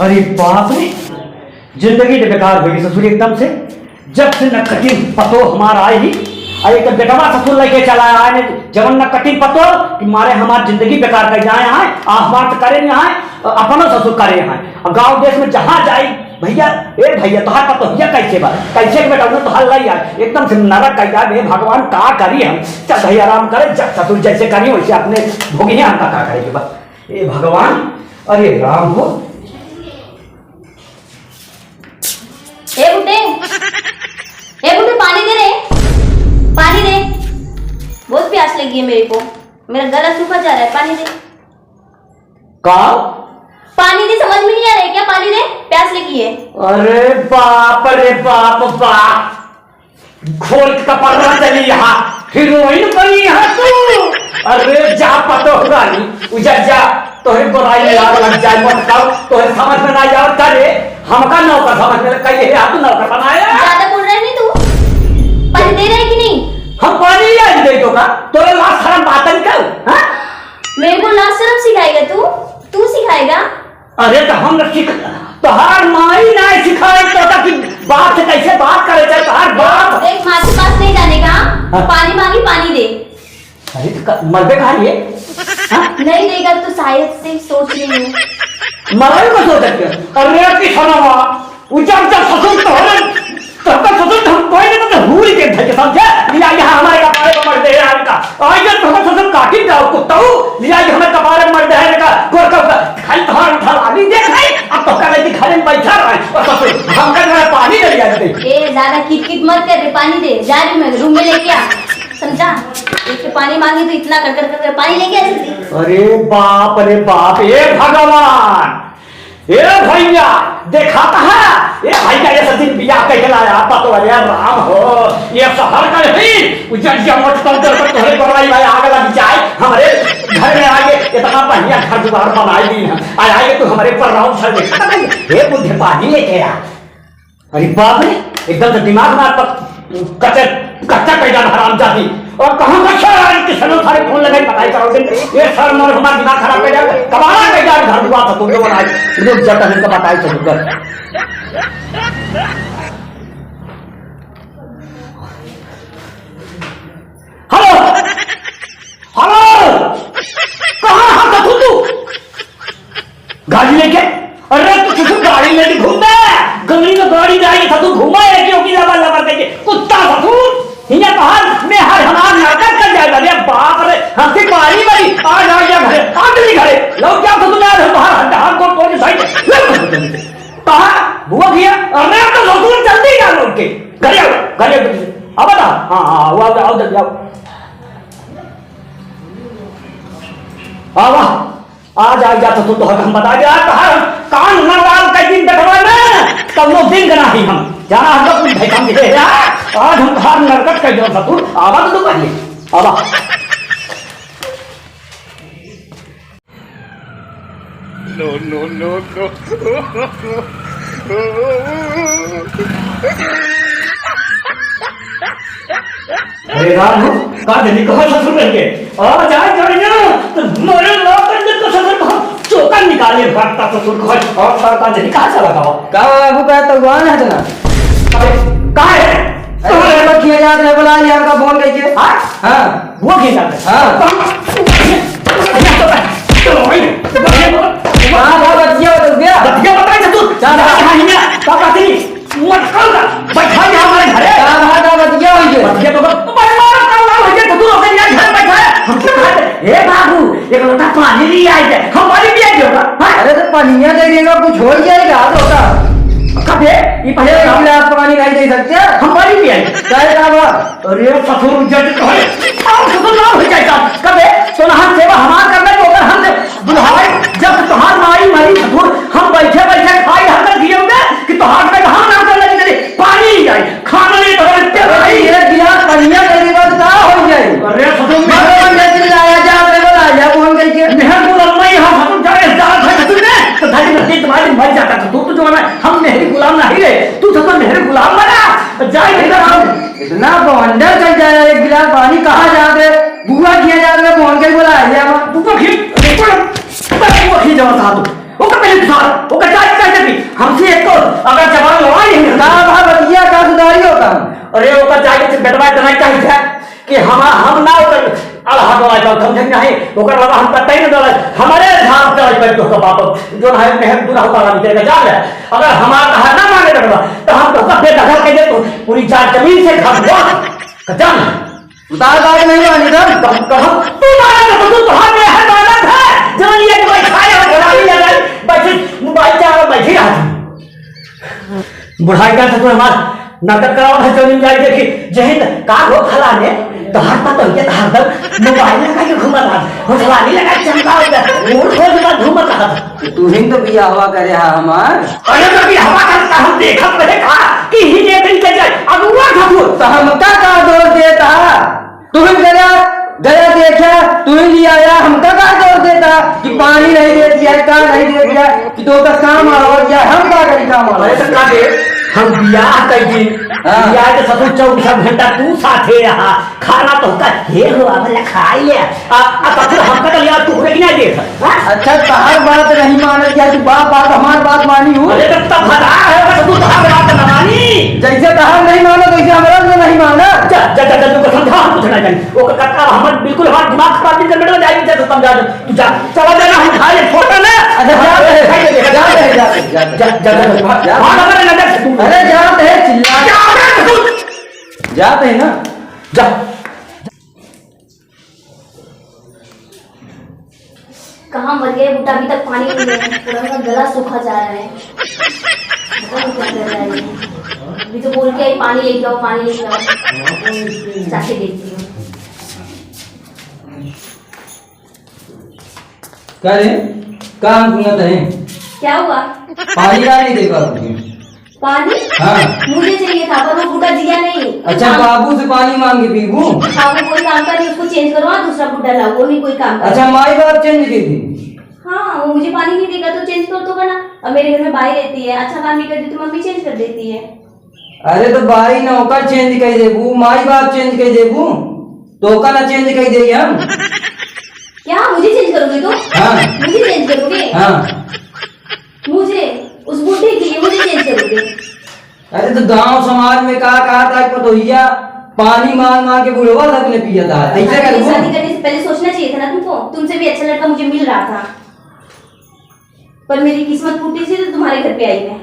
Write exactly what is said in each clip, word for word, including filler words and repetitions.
अरे बाप रे, जिंदगी तो बेकार होइ गई ससुर एकदम से। जब से नकटिन पतो हमार आए ही, आ एक तो बेटवा ससुर लेके चला आए ने, जवन नकटिन पतो कि मारे हमार जिंदगी बेकार कर जाए हैं, आ हमार तो करे नहीं आए, अपनो ससुर करे हैं। और गांव देश में जहाँ जाई, "भैया, ए भैया, तोहार पतोहिया कैसे बा? कैसे के बेटा, उन्हें तोहार लई आए?" एकदम से नरक कर जाए, "हे भगवान, का करी हम?" चल भैया, आराम करे, जब ससुर जैसे करी, वैसे अपने भोगिया, हम का करे के बा? ए भगवान, अरे राम हो। ए गुड्डे, ए गुड्डे, पानी दे रे, पानी दे। बहुत प्यास लगी है मेरे को, मेरा गला सूखा जा रहा है, पानी दे। का? पानी दे, समझ में नहीं आ रहा है क्या? पानी दे, प्यास लगी है। अरे बाप रे बाप, बाप। घोल के कपड़ा चली यहाँ, हीरोइन बनी है तू। अरे जा पतोह रानी, उजर जा, तोहरे गोराई में आग लग जाए, मत खाओ, तोहरे समझ में ना जाओ, करे, हमका नौकर समझ में लग, कहिए, "आप नौकर बनाया?" ज्यादा बोल रहे नहीं तू, पानी दे रहे कि नहीं? हम पानी ले आई दे तो का, तोरे लाज शरम बात नहीं क्या? हाँ? मेरे को लाज शरम सिखाएगा तू? तू सिखाएगा? अरे तो हम न सिख-, तोहार माई ना सिखाए तो का कि बाप से कैसे बात करे चाहे तोहार बाप। देख, माँ से पास नहीं जाने का, हाँ। पानी मांगी, पानी दे। अरे तो का, मरबे कहाँ ये? हाँ? नहीं देगा तो शायद से सोच रही हूँ। मरबे को सोच रही है? अरे कि सुनावा, उजर उजर ससुर तोहरे, तोहका ससुर तो हम कोई नहीं तो हूर के धर के समझे, लिया यहाँ हमारे कपारे पर मर दे यार का। आई जब तोहका ससुर काटी जाओ कुत्ता, लिया यहाँ हमारे कपारे पर मर दे यार का, गोर का उधर, खाली तोहर उठा लाली देख रही, अब तोहका लेके घर में बैठा रहे, और ससुर, हमका जो है पानी ले लिया दे। ए, ज्यादा किट किट मत कर रे, पानी दे, जा रही मैं, रूम में लेके आ, समझा? एक तो पानी मांगी तो इतना कर कर कर कर पानी लेके आ जल्दी। अरे बाप रे बाप, ए भगवान, ए भैया, देखा कहाँ? ए भैया, ये सचिन बियाह कह के लाया, पतोह, अरे राम हो, ये शहर का नहीं, उजरिया मोटरसाइकिल पर तोहरे गोरवाई भाई आग लग जाए, हमारे घर में आगे इतना बढ़िया घर दुआर बनाई दी है, आए आए तू हमारे पर राउंड छड़ देखा था, हे बुद्धि पानी लेके आ। अरे बाप रे, एकदम से दिमाग मार पर कच्चा, कच्चा पैदा हराम जाती। और कहाँ का शहर आए कि सनो सारे फोन लगाई बताई करो दिन। ये सर मर हमारा दिमाग खराब कर जाए। कबाड़ा कर जाए घर दुआ था तुम लोगों ने। रुक जाता है इनका बताई तो रुक। हेलो। हेलो। कहाँ है ससुर तू? गाड़ी लेके? अरे तू ससुर गाड़ी लेके घूमता है? गली में गाड़ी जाएगी ससुर घूमा है क्यों कि लबर लबर करके? कुत्ता ससुर! हिया बाहर में हर हमार नाटक कर जाएगा। अरे बाप रे, हमसे पानी भरी। आ जा, जा घरे, आ जल्दी घरे। लौट जा ससुर, आज हम बाहर हड्डा हाथ गोड़ तोड़ के भाई। लौट ससुर जल्दी से। कहाँ? बुआ भैया? अरे तो ससुर जल्दी जा लौट के। घरे आओ, घरे आओ जल्दी से। अब बता। हाँ, हाँ, आओ, आओ, आओ जल्दी आओ। आवा, आज आ जा तो तू तो हम बता दे, आज तोहार कान ना लाल कई दिन बैठवा ना, तब नो दिन गना ही हम। जाना हम तो कुछ भाई काम के आज हम तोहार नरकट कर दो ससुर, आवा तो तू कहिए, आवा। No, no, no, no। अरे राम हो, का जनी कहाँ ससुर करके? आ जाए जाए ना, तो मरे ला कर जब तो ससुर को चोकर निकाले भागता ससुर को। और सार का जनी कहाँ चला गवा? का बाबू का तो हुआ ना जना। अरे, का है? अरे, तो किया याद नहीं बोला यार का फोन करके। हाँ? हाँ। वो खेल जाता है। हाँ। तो हम, तो भाई, तो भाई, हाँ, हाँ, बतिया, बतिया। बतिया बताए थे तू। चल। हाँ, हाँ, हाँ, क्या बात है? मत कर ना। बैठा यहाँ हमारे घरे। का बात है, बतिया हो गया। बतिया तो कर। भाई, मारा, का नाम है, तो तू अपने यहाँ घर बैठा है। हम क्या बात है? ए बाबू, एक लोटा पानी ले आए थे। हम पानी पिए क्यों का? हाँ? अरे, तो पानी यहाँ दे देगा, कुछ हो ही जाएगा, आज होता। कबे? ये पहले एक गिलास पानी नहीं दे सकते? हम पानी पिए। चाहे का बात? अरे ससुर, जज कहे, अब ससुर ना हो जाए साहब। कबे? तो ना हम सेवा हमार करना, तो अगर हम से बुढ़ाए, जब तुम्हार माई मरी ससुर, हम बैठे बैठे खाई, हम कर दिए होंगे कि तुम्हार में हम ना करना चाहिए। पानी ही जाए, खाना नहीं तो हमें प्यार अरे, नहीं। ये गिलास पनिया के लिए बस का हो जाए? अरे ससुर, मैं भगवान ने दिल लाया, जा रे बोला, या बोल गई के? मेहर गुलाम नहीं, हम ससुर जाए, जा, जा, ससुर ने, तो धारी में तुम्हारी मर जाता, तो तू तो जो है, हम मेहरी गुलाम नहीं रहे, तू ससुर मेहरी गुलाम बना, जाए मेरा हम। इतना बवंडर चल जाए, एक गिलास पानी कहाँ जात है? बुआ किया जात है, मोहन के बोला है, या माँ। बुआ की, बुआ, बुआ की जवाब था तू। ओकर पहले सार, ओकर जाए, जाए, हमसे एक तो अगर जबान लड़ाई नहीं का भा बतिया का सुधारी होता। अरे ओकर जाके से बेटवा इतना कह दिया कि हम, हम ना ओकर अल्लाह को आइबा, समझे नहीं, ओकर लगा हम पता ही नहीं डाला। हमारे धाम से आइबा तो का बाप, जो है मेहर दूर होता रहा, तेरे का जान है। अगर हमारा कहा ना माने बेटवा, तो हम तो सब बेदखल कर दे, तो पूरी जात जमीन से घर हुआ, खत्म। उतार बात नहीं मानी था। कब, कब तू मारा था, तू तो हाथ में है, मारा था। जब ये तो भाई खाए और घोड़ा नहीं लगा, बस मोबाइल चाह और बैठी रहा था। बुढ़ाई का तो हमार नाटक कराओ है, जमीन जाए देखी, जय हिंद, का हो फलाने, तोहार पा तो ये तोहार दम, मोबाइल लगा के घूमत रहा, हो फलानी लगा के चमका हो जा, मूड हो जा, घूमत रहा। तो तू ही तो बियाहवा करे हा हमार। अरे तो बियाहवा कर, हम देखत रहे था कि ही ये दिन के जाए, अब हुआ था तू। तो हमका का दोष देता? तू ही गया, गया देखा, तू ही ले आया, हमका का दोष देता कि पानी नहीं दे दिया, का नहीं दे दिया, कि तो का काम आवा दिया, हम का करी काम आवा अरे तो दिया? का दे, हम बियाह कर दी, हाँ। बियाह के ससुर चौबीस घंटा तू साथे रहा, खाना तो का हे हो, अब ले खाई ले, आ, आ, तो फिर हमका तो यार तू नहीं देख, हाँ? अच्छा, तहार बात नहीं मानत क्या? तू बाप, बाप हमार बात मानी हूँ। अरे, तो तब भला है, अगर तू तहार बात ना मानी। जैसे तहार नहीं मानो, वैसे हमरा से नहीं माना। जा, जा, जा, जा, तू समझा, हम कुछ ना जानी। वो कक्का, हमर बिल्कुल हमार दिमाग खराब नहीं कर, बेटा, जाइए, जा, समझा दे। तू जा, चला जाना, हम खाए, फोटो ना। अच्छा, जा, जा, जा, जा, जा, जा, जा, जा, जा, जा, जा, जा। भाग, हमारे नजर से तू। अरे, जाते हैं, चिल्ला। जा, जा, तू। जाते हैं ना। जा। कहाँ मर गए बूटा, अभी तक पानी नहीं है, पूरा मेरा गला सूखा जा रहा है। पता नहीं क्या कर रहा है ये। अभी तो बोल के आई, "पानी लेके आओ, पानी लेके आओ।" जाके देखती हूँ। का रे? का हम सुनत है? क्या हुआ? पानी का नहीं देगा तुझे? पानी? हाँ। मुझे चाहिए था, पर वो बूटा दिया नहीं। अच्छा, हाँ। बाबू से पानी मांग के पीबू? हाँ, वो कोई काम का नहीं, उसको change करवा, दूसरा बूटा लाओ, वो नहीं कोई काम का। अच्छा, माई बाप change कर दी? हाँ, वो मुझे पानी नहीं देगा तो change कर तो करना। अब मेरे घर में बाई रहती है, अच्छा काम नहीं करती तो मम्मी change कर देती है। अरे तो बाई नौकर change कर देबू, माई बाप change कर देबू, तो का ना change कर दे हम। क्या मुझे change करोगे तुम? हाँ। मुझे change करोगे? हाँ। मुझे, उस बूढ़े के लिए मुझे change करोगे? अरे तो गांव समाज में का कहा था कि पतोहिया पानी मांग मांग के बुढ़वा तक ने पिया था, ऐसे अरे, करबो? शादी करने से पहले सोचना चाहिए था ना तुमको, तुमसे भी अच्छा लड़का मुझे मिल रहा था, पर मेरी किस्मत फूटी सी तो तुम्हारे घर पे आई मैं।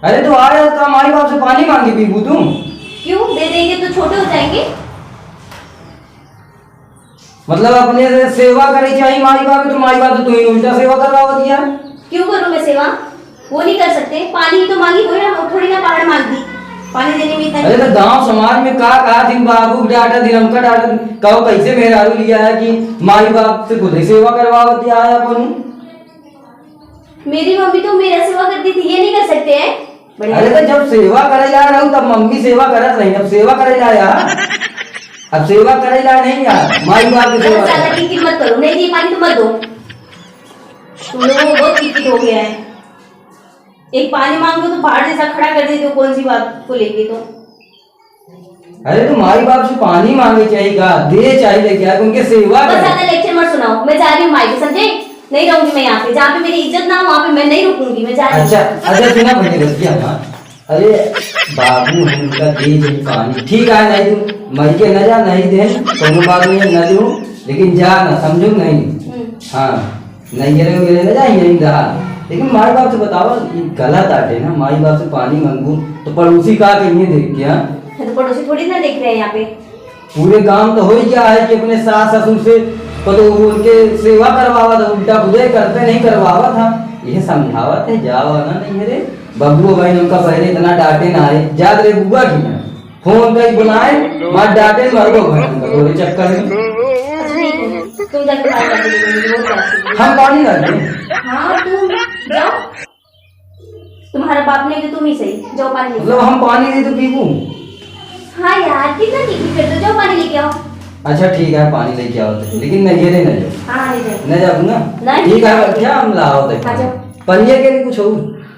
अरे तो आया तो माई बाप से पानी मांग के पीबू तू? क्यों, दे देंगे तो छोटे हो जाएंगे। मतलब अपने से सेवा करे चाहिए माई बाप, तो माई बाप तो तुम्हें उल्टा सेवा करवावत दिया। क्यों करूँ मैं सेवा? वो नहीं कर सकते। पानी ही तो मांगी, थोड़ी ना, थोड़ी ना पहाड़ मांग दी। पानी देने में इतना अरे तो गांव समाज में का कहा दिन बाबू डाटा दिन हमका डाटा दिन, कहो कैसे मेहरारू लिया है कि माई बाप से खुद ही सेवा करवावत दिया है अपन। मेरी मम्मी तो मेरा सेवा करती थी, ये नहीं कर सकते हैं? बढ़िया। अरे तो जब सेवा करे ला रहू तब मम्मी सेवा करत रही, अब सेवा करे ला यार, अब सेवा करे ला नहीं यार, माई बाप की सेवा ज्यादा करे। किटकिट मत करो, नहीं दिए पानी तो मत दो। तुम लोगों को बहुत किटकिट हो गया है, एक पानी मांग लो तो पहाड़ जैसा खड़ा कर देते हो, कौन सी बात को लेके तो। अरे तो माई बाप से पानी मांगे चाहिए का, दे चाहिए क्या, उनके सेवा बस करे। ज्यादा lecture मत सुनाओ, मैं जा रही हूँ मायके, समझे? नहीं रहूंगी मैं यहाँ पे, जहाँ पे मेरी इज्जत ना हो वहाँ पे मैं नहीं रुकूंगी, मैं जा रही हूँ। अच्छा, अच्छा सुना पहले बतिया हमार। अरे बाबू हमका दे दे पानी, ठीक है, नहीं तू मर के न जा, नहीं दे, कोनो बात नहीं, न दूँ, लेकिन जा ना, समझू नहीं। हम्म। हाँ। नैहरे वगैरह न जाई, यहीं रहा। लेकिन माई बाप से बतावा, ये गलत आटे ना, माई बाप से पानी मांगू तो पड़ोसी का कहिए देख के, हाँ? तो पड़ोसी थोड़ी ना देख रहे हैं यहाँ पे। पूरे गांव तो हो ही गया है कि अपने सास ससुर से पतोहू उनके सेवा करवावा था, उल्टा बुझे करते नहीं करवावा था। यह समझावत है, जावा ना नैहरे। बबुआ भाई उनका पहले इतना डांटे ना आए, जात रे बुआ की ना। फोन कई बुलाए, मार डांटे मरबो भाई, तोरे चक्कर में। अच्छा, ठीक है, तुम जाके बात कर लो, मुझे बहुत प्यास लगी है। हम पानी ला दें? हाँ, तुम जाओ, तुम्हारा बाप नहीं तो तुम ही सही, जाओ पानी लेके मतलब आओ। हम पानी दे तो पीबू? हाँ यार, कितना ठीक है, फिर तो जाओ पानी लेके आओ। अच्छा ठीक है, पानी लेके आओ तो, लेकिन नैहरे ना जाओ। हाँ, नहीं जाओ। न जाबू ना? नहीं। ठीक है, बैठा हम लाओ दे। हाँ, जाओ। पनिया के लिए कुछ हो?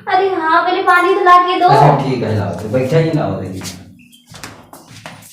अरे हाँ, पहले पानी तो ला के दो। अच्छा ठीक है, लाओ दे, बैठा ही लाओ दे।